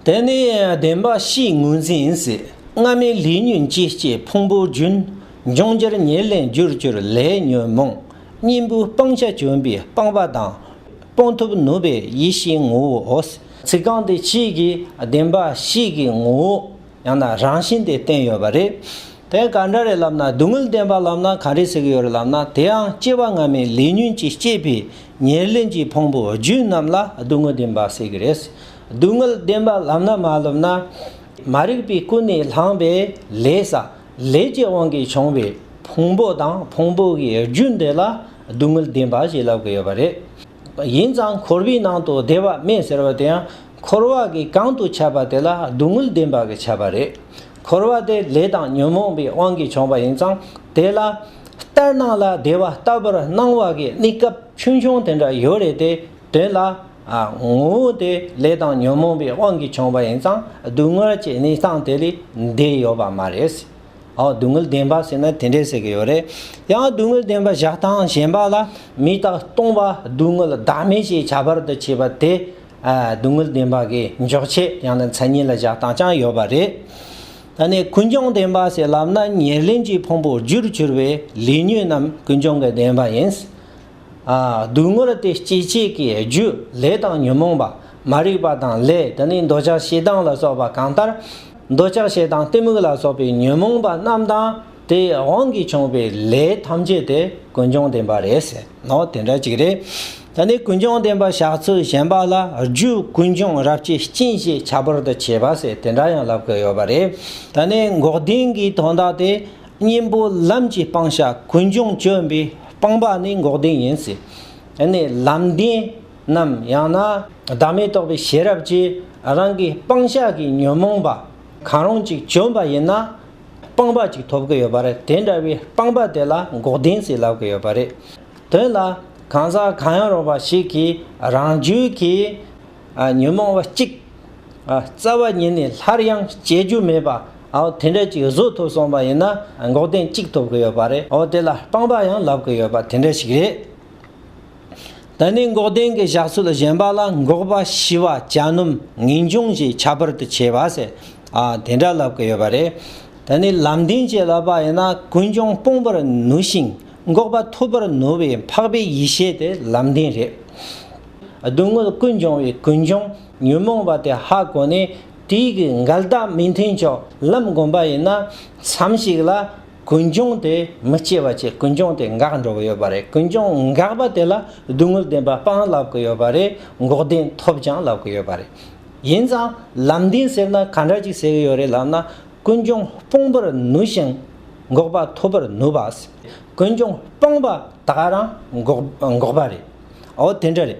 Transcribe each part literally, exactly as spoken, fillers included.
དེ་ནས་བདེན་པ་བཞིའི་ངོས་འཛིན་ཡིན་སྲིད། སྔ་མའི་ལས་ཉོན་སྐྱེ་སྐྱེད་ཕུང་པོ་རྒྱུན། འབྱུང་འགྱུར་ཉེར་ལེན་རྒྱུར་གྱུར་ལས་ཉོན་མོངས། གཉེན་པོའི་སྤང་བྱ་གྱོན་པའི་སྤངས་པ་དང་། སྤོང་ཐུབ་ནུས་པའི་ཡེ་ཤེས་ངོ་བོའོ། ཚིག་རྐང་དེ་གཅིག་གིས་བདེན་པ་བཞི་གི་ངོ་བོ། ཡང་ན་རང་བཞིན་དེ་བསྟན་ཡོད་པ་རེད། དེ་ག་འདྲ་རེད་ལབ་ན། སྡུག་བསྔལ་བདེན་པ་ལབ་ན་ག་རེ་ཟེར་གི་ཡོད་རེད་ལབ་ན། དེའང་སྐྱེ་བ་སྔ་མའི་ལས་ཉོན་གྱིས་བསྐྱེད་པའི་ཉེར་ལེན་གྱི་ཕུང་པོ་རྒྱུན་རྣམས་ལ་སྡུག་བསྔལ་བདེན་པ་ཟེར་གི་རེད། སྡུག་བསྔལ་བདེན་པ་ལབ་ན་མ་ལབ་ན། མ་རིག་པས་ཀུན་ནས་བསླངས་པའི་ལས་ས་ལས་ཀྱི་དབང་གིས་བྱུང་བའི་ཕུང་པོ་དང་ཕུང་པོ་གི་རྒྱུན་དེ་ལ་སྡུག་བསྔལ་བདེན་པ་ཞེས་ལབ་གི་ཡོད་པ་རེད། ཡིན་ཙང་འཁོར་བའི་ནང་དུ་བདེ་བ་མེད་ཟེར་བ་དེ་ཡང་འཁོར་བ་གི་གང་དུ་ཁྱབ་པ་དེ་ལ་སྡུག་བསྔལ་བདེན་པ་གི་ཁྱབ་པ་རེད། འཁོར་བ་དེ་ལས་དང་ཉོན་མོངས་པའི་དབང་གིས་བྱུང་བ་ཡིན་ཙང་དེ་ལ་ལྟར་སྣང་ལ་བདེ་བ་ལྟ་བུར་སྣང་བ་གི་གནས་སྐབས་ཆུང་ཆུང་དེ་འདྲ་ཡོད་རེད་དེ། དོན་ལ་ཨ་ངོ་བོ་དེ་ལས་དང་ཉོན་མོངས་པའི་དབང་གིས་བྱུང་བ་ཡིན་ཙང་སྡུག་བསྔལ་གྱི་གནས་སྟངས་དེ་ལས་འདས་ཡོད་པ་མ་རེད། ཨོ་སྡུག་བསྔལ་བདེན་པ་ཟེར་ན་དེ་འདྲས་ཟེར་གི་ཡོད་རེད། ཡང་སྡུག་བསྔལ་བདེན་པ་བཞག་སྟངས་གཞན་པ་ལ་མི་རྟག་སྟོང་པ་སྡུག་བསྔལ་བདག་མེད་ཅེས་ཁྱབ་པར་དུ་བྱེད་པ་དེ་ཨ་སྡུག་བསྔལ་བདེན་པ་གི་འཇོག་བྱེད་ཡང་ན་མཚན་ཉིད་ལ་བཞག་སྟངས་ཀྱང་ཡོད་པ་རེད། ད་ནི་ཀུན་འབྱུང་བདེན་པ་ཟེར་ལབ་ན་ཉེར་ལེན་གྱི་ཕུང་པོ་རྒྱུར་གྱུར་པའི་ལས་ཉོན་རྣམས་ཀུན་འབྱུང་གི་བདེན་པ་ཡིན། ཨ་སྡུག་བསྔལ་དེ་སྐྱེད་བྱེད་ཀྱི་རྒྱུ་ལས་དང་ཉོན་མོངས་པ། མ་རིག་པ་དང་ལས། དེ་ནི་འདོད་ཆགས་ཞེ་སྡང་ལ་སོགས་པ་གང་ལྟར། འདོད་ཆགས་ཞེ་སྡང་གཏི་མུག་ལ་སོགས་པའི་ཉོན་མོངས་པ་རྣམས་དང་དེའི་དབང་གིས་བྱུང་བའི་ལས་ཐམས་ཅད་དེ་ཀུན་འབྱུང་བདེན་པ་རེད་ཟེར་ནོ། དེ་འདྲ་ཅིག་རེད། ད་ནི་ཀུན་འབྱུང་བདེན་པ་བཞག་ཚུལ་གཞན་པ་ལ་རྒྱུ་ཀུན་འབྱུང་རབ་ཀྱི་རྐྱེན་ཞེས་ཁྱད་པར་དུ་བྱེད་པ་ཟེར་དེ་འདྲ་ཡང་ལབ་ཀྱི་ཡོད་པ་རེད། ད་ནི་འགོག་བདེན་གྱི་དོན་དག་དེ་གཉེན་པོ་ལམ་གྱི་སྤང་བྱ་ཀུན་འབྱུང་གྱོན་པའི་སྤངས་པ་ནི་འགོག་བདེན་ཡིན་ཟེར། ཨ་ནི་ལམ་བདེན་ནམ་ཡང་ན་བདག་མེད་རྟོགས་པའི་ཤེས་རབ་ཀྱིས་རང་གི་སྤང་བྱ་གི་ཉོན་མོངས་པ་གང་རུང་ཅིག་གྱོན་པ་ཡིན་ན་སྤངས་པ་ཅིག་ཐོབ་ཀྱི་ཡོད་པ་རེད། དེ་འདྲ་བའི་སྤངས་པ་དེ་ལ་འགོག་བདེན་ཟེར་ལབ་ཀྱི་ཡོད་པ་རེད། དོན་ལ་གང་ཟག་གང་ཡང་རུང་བ་ཞིག་གིས་རང་རྒྱུད་ཀྱི་ཨ་ཉོན་མོངས་པ་གཅིག་ཨ་རྩ་བ་ཉིད་ནས་སླར་ཡང་སྐྱེ་རྒྱུ་མེད་པ་ཨའོ་དེ་འདྲ་ཅིག་བཟོ་ཐུབ་སོང་བ་ཡིན་ན་འགོག་བདེན་གཅིག་ཐོབ་ཀྱི་ཡོད་པ་རེད། ཨའོ་དེ་ལ་སྤངས་པ་ཡང་ལབ་ཀྱི་ཡོད་པ་དེ་འདྲ་ཞིག་རེད། ད་ནི་འགོག་བདེན་གྱི་བཞག་ཚུལ་གཞན་པ་ལ་འགོག་པ་ཞི་བ་གྱ་ནོམ་ངེས་འབྱུང་ཞེས་ཁྱད་པར་དུ་བྱེད་པ་ཟེར་ཨ་དེ་འདྲ་ལབ་ཀྱི་ཡོད་པ་རེད། ད་ནི་ལམ་བདེན་ཅེས་ལབ་པ་ཡིན་ན་ཀུན་འབྱུང་སྤོང་བར་ནུས་ཤིང་འགོག་པ་ཐོབ་པར་ནུས་པའི་འཕགས་པའི་ཡེ་ཤེས་དེ་ལམ་བདེན་རེད། སྡུག་བསྔལ་ཀུན་འབྱུང་བའི་ཀུན་འབྱུང་ཉོན་མོངས་པ་དེ་ཧ་གོ་ནས་དེའི་གི་འགལ་ཟླ་མི་མཐུན་ཕྱོགས་ལམ་བསྒོམ་པ་ཡིན་ན་མཚམས་ཤིག་ལ་ཀུན་འབྱུང་དེ་མི་སྐྱེ་བ་བྱས། ཀུན་འབྱུང་དེ་འགག་འགྲོ་གི་ཡོད་པ་རེད། ཀུན་འབྱུང་འགག་པ་དེ་ལ་སྡུག་བསྔལ་བདེན་པ་སྤང་ལབ་ཀྱི་ཡོད་པ་རེད། འགོག་བདེན་ཐོབ་ཀྱང་ལབ་ཀྱི་ཡོད་པ་རེད། ཡིན་ཙང་ལམ་བདེན་ཟེར་ན་ག་འདྲ་ཅིག་ཟེར་གི་ཡོད་རེད་ལབ་ན། ཀུན་འབྱུང་སྤོང་བར་ནུས་ཤིང་འགོག་པ་ཐོབ་པར་ནུས་པ། ཀུན་འབྱུང་སྤངས་པ་ད་ག་རང་འགོག་འགོག་པ་རེད། འོ་དེ་འདྲ་རེད།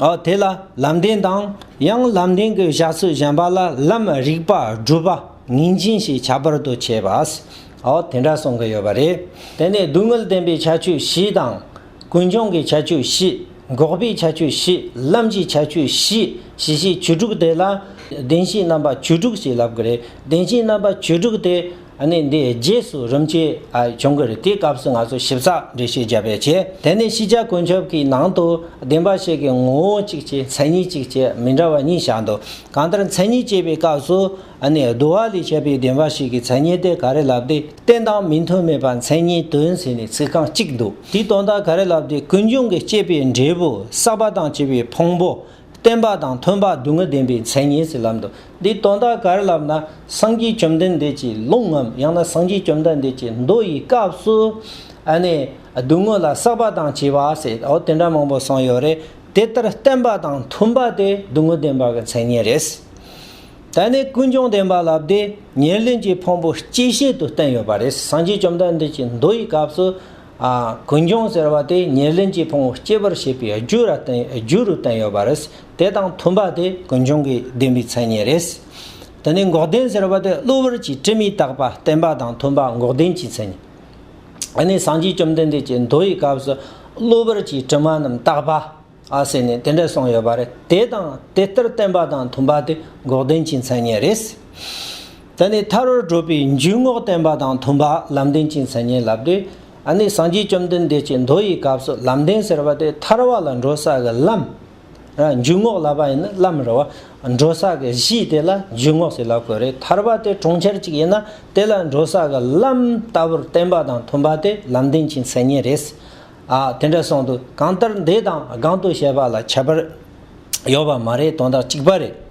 འོ་དེ་ལ་ལམ་བདེན་དང་ཡང་ལམ་བདེན་གྱི་བཞག་ཚུལ་གཞན་པ་ལ་ལམ་རིག་པ་སྒྲུབ་པ་ངེས་འབྱུང་ཞེས་ཁྱད་པར་དུ་བྱེད་པ། འོ་དེ་འདྲ་གསུང་གི་ཡོད་པ་རེད། དེ་ནས་སྡུག་བསྔལ་བདེན་པའི་ཁྱད་ཆོས་བཞི་དང་། ཀུན་འབྱུང་གི་ཁྱད་ཆོས་བཞི། འགོག་པའི་ཁྱད་ཆོས་བཞི། ལམ་གྱི་ཁྱད་ཆོས་བཞི། ཞེས་བྱའི་བཅུ་དྲུག་དེ་ལ་བདེན་བཞིའི་རྣམ་པ་བཅུ་དྲུག་ཅེས་ལབ་ཀྱི་རེད། བདེན་བཞིའི་རྣམ་པ་བཅུ་དྲུག་དེ་ཨ་ནི་འདི་རྗེས་སུ་རིམ་གྱིས་ཨ་བྱུང་གི་རེད། དེའི་སྐབས་སུ་ང་ཚོ་ཞིབ་ཚགས་འགྲེལ་བཤད་རྒྱབ་པའི་ཆེད། དེ་ནས་ཤེས་བྱ་ཀུན་ཁྱབ་ཀྱི་ནང་དུ་བདེན་པ་བཞི་གི་ངོ་བོ་གཅིག་བྱས། མཚན་ཉིད་གཅིག་བྱས། མི་འདྲ་བ་གཉིས་བཞག་འདུག་གང་ལྟར་མཚན་ཉིད་ཅེས་པའི་སྐབས་སུ་ཨ་ནི་དུ་བ་ལས་བྱས་པའི་བདེན་པ་བཞི་གི་མཚན་ཉིད་དེ་ག་རེ་ལབ་དེ། རྟེན་དང་མི་མཐུན་མེད་པ་མཚན་ཉིད་དོན་ཟེར་ནས་ཚིག་རྐང་གཅིག་འདུག་དེའི་དོན་དག་ག་རེ་ལབ་དེ། ཀུན་འབྱུང་གི་སྐྱེད་པའི་འབྲས་བུ། བསགས་པ་དང་བྱས་པའི་ཕུང་པོ། བརྟེན་པ་དང་མཐུན་པ་སྡུག་བསྔལ་བདེན་པའི་མཚན་ཉིད་ཟེར་ལབ་འདུག་འདིའི་དོན་དག་ག་རེ་ལབ་ན། སངས་རྒྱས་བཅོམ་ལྡན་འདས་ཀྱི་ལུང་ངམ་ཡང་ན་སངས་རྒྱས་བཅོམ་ལྡན་འདས་ཀྱི་མདོ་ཡི་སྐབས་སུ་ཨ་ནི་སྡུག་བསྔལ་ལ་བསགས་པ་དང་བྱས་པ་ཟེར། འོ་དེ་འདྲ་མང་པོ་གསུངས་ཡོད་རེད། དེ་ལྟར་བརྟེན་པ་དང་མཐུན་པ་དེ་སྡུག་བསྔལ་བདེན་པ་གི་མཚན་ཉིད་རེད། ད་ནི་ཀུན་འབྱུང་བདེན་པ་ལབ་དེ་ཉེར་ལེན་གྱི་ཕུང་པོ་སྐྱེད་བྱེད་དུ་བསྟན་ཡོད་པ་རེད། སངས་རྒྱས་བཅོམ་ལྡན་འདས་ཀྱི་མདོ་ཡི་སྐབས་སུ་ཨ་ཀུན་འབྱུང་ཟེར་བ་དེ་ཉེར་ལེན་གྱི་ཕུང་པོ་སྐྱེད་པར་བྱེད་པའི་རྒྱུ་ར་བསྟན་རྒྱུ་རུ་བསྟན་ཡོད་པ་རེད། དེ་དང་མཐུན་པ་དེ་ཀུན་འབྱུང་གི་བདེན་པའི་མཚན་ཉིད་རེད། དེ་ནས་འགོག་བདེན་ཟེར་བ་དེ་གློ་བུར་གྱི་དྲི་མས་བཏགས་པ་བརྟེན་པ་དང་མཐུན་པ་འགོག་བདེན་གྱི་མཚན་ཉིད། ཨ་ནི་སངས་རྒྱས་བཅོམ་ལྡན་འདས་ཀྱི་མདོ་ཡི་སྐབས་སུ་གློ་བུར་གྱི་དྲི་མ་རྣམས་དག་པ། ཨ་ཟེར་ནས་དེ་འདྲ་གསུངས་ཡོད་པ་རེད། དེ་དང་དེ་ལྟར་བསྟན་པ་དང་མཐུན་པ་དེ་འགོག་བདེན་གྱི་མཚན་ཉིད་རེད། དེ་ནས་ཐར་བར་བགྲོད་པའི་འཇུག་ངོགས་བསྟན་པ་དང་མཐུན་པ་ལམ་བདེན་གྱི་མཚན་ཉིད་ལབ་དུས། ཨ་ནི་སངས་རྒྱས་བཅོམ་ལྡན་འདས་ཀྱི་མདོ་ཡི་སྐབས་སུ་ལམ་བདེན་ཟེར་བ་དེ་ཐར་བ་ལ་འགྲོ་ས་གི་ལམ། འཇུག་ངོགས་ལབ་པ་ཡིན་ན་ལམ་རེད་བ། འགྲོ་ས་གི་གཞི་དེ་ལ་འཇུག་ངོགས་ཟེར་ལབ་དགོས་རེད། ཐར་པ་དེ་གྲོང་ཁྱེར་གཅིག་ཡིན་ན་དེ་ལ་འགྲོ་ས་གི་ལམ་ལྟ་བུར་བསྟན་པ་དང་མཐུན་པ་དེ་ལམ་བདེན་གྱི་མཚན་ཉིད་རེད། ཨ་དེ་འདྲ་སོང་དུས་གང་ལྟར་འདས་དང་སྒང་དུ་བཤད་པ་ལ་ཁྱད་པར་ཡོད་པ་མ་རེད། དོན་དག་གཅིག་པ་རེད།